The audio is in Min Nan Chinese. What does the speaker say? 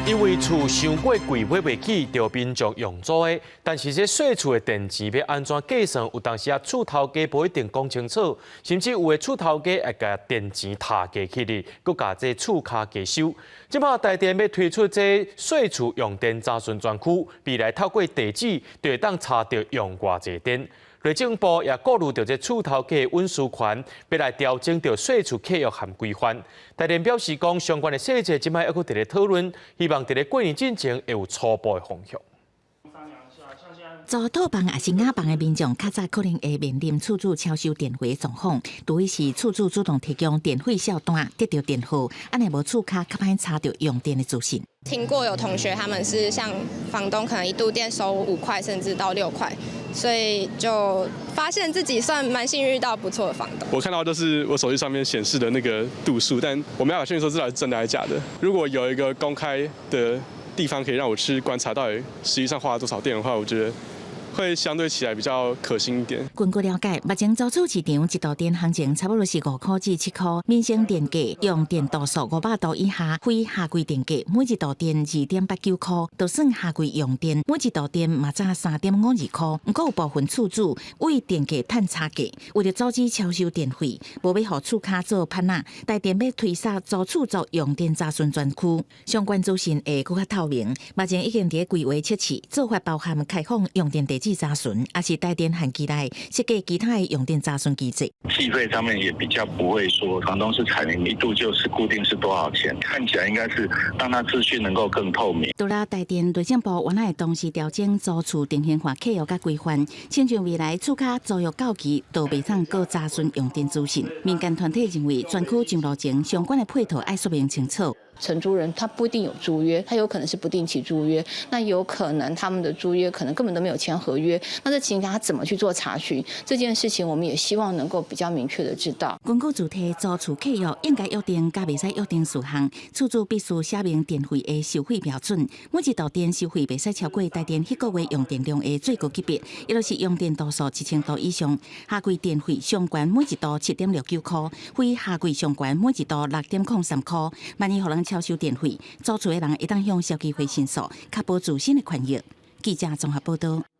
因為厝傷過貴買袂起，著民眾用租的。但是這細厝的電錢欲按怎計算，有當時啊厝頭家無一定講清楚，甚至有的厝頭家會共電錢疊加起來，閣共這厝跤加收。這擺台電欲推出這細厝用電查詢專區，未來透過地址就會當查著用偌濟電。內政部也顧慮著這厝頭家的隱私權，欲來調整著細厝契約和規範。台電表示講，相關的細節這擺猶閣佇咧討論，希望佇咧過年進前會有初步的方向。租套房抑是雅房的民眾，較早可能會面臨厝主超收電費的狀況，除非是厝主主動提供電費賬單，得著電號，按呢無厝跤較歹查著用電的資訊。聽過有同學他們是向房東可能一度電收5塊，甚至到6塊，所以就發現自己算蠻幸運遇到不錯的房東。我看到就是我手機上面顯示的那個度數，但我沒辦法確定說這到底是真的還是假的。如果有一個公開的地方可以讓我去觀察到底實際上花了多少電的話，我覺得會相對起來比較可信一點。根據了解，目前租厝市場一度電行情差不多是5塊至7塊，民生電價用電度數500度以下，非夏季電價每一度電2.89塊，就算夏季用電每一度電嘛才3.52塊。毋過有部分厝主為電價趁差價，為著阻止超收電費，無欲予厝跤做盤仔，台電欲推捒租厝族用電查詢專區，相關資訊會閣較透明。目前已經佇咧規劃測試，做法包含開放用電地址查詢，抑是台電限期內設計其他的用電查詢機制。計費上面也比較不會說房東是採明一度就是固定是多少錢，看起來應該是讓他資訊能夠更透明。除了台電內政部原來同時調整租厝定型化契約佮規範，親像未來厝跤租約到期都袂當閣查詢用電資訊。民間團體認為專區上路前相關的配套愛說明清楚。承租人他不一定有租約，他有可能是不定期租約，那有可能他們的租約可能根本都沒有簽合約，那這情況下他怎麼去做查詢？這件事情我們也希望能夠比較明確的知道。根據主體租厝契約應該約定佮袂使約定事項，厝主必須寫明電費的收費標準，每一度電收費袂使超過台電彼個月用電量的最高級別，也就是用電度數1000度以上。夏季電費上懸每一度7.69塊，非夏季上懸每一度6.03塊。萬一予人超收電費，租厝的人會當向消基會申訴，確保自身的權益。記者綜合報導。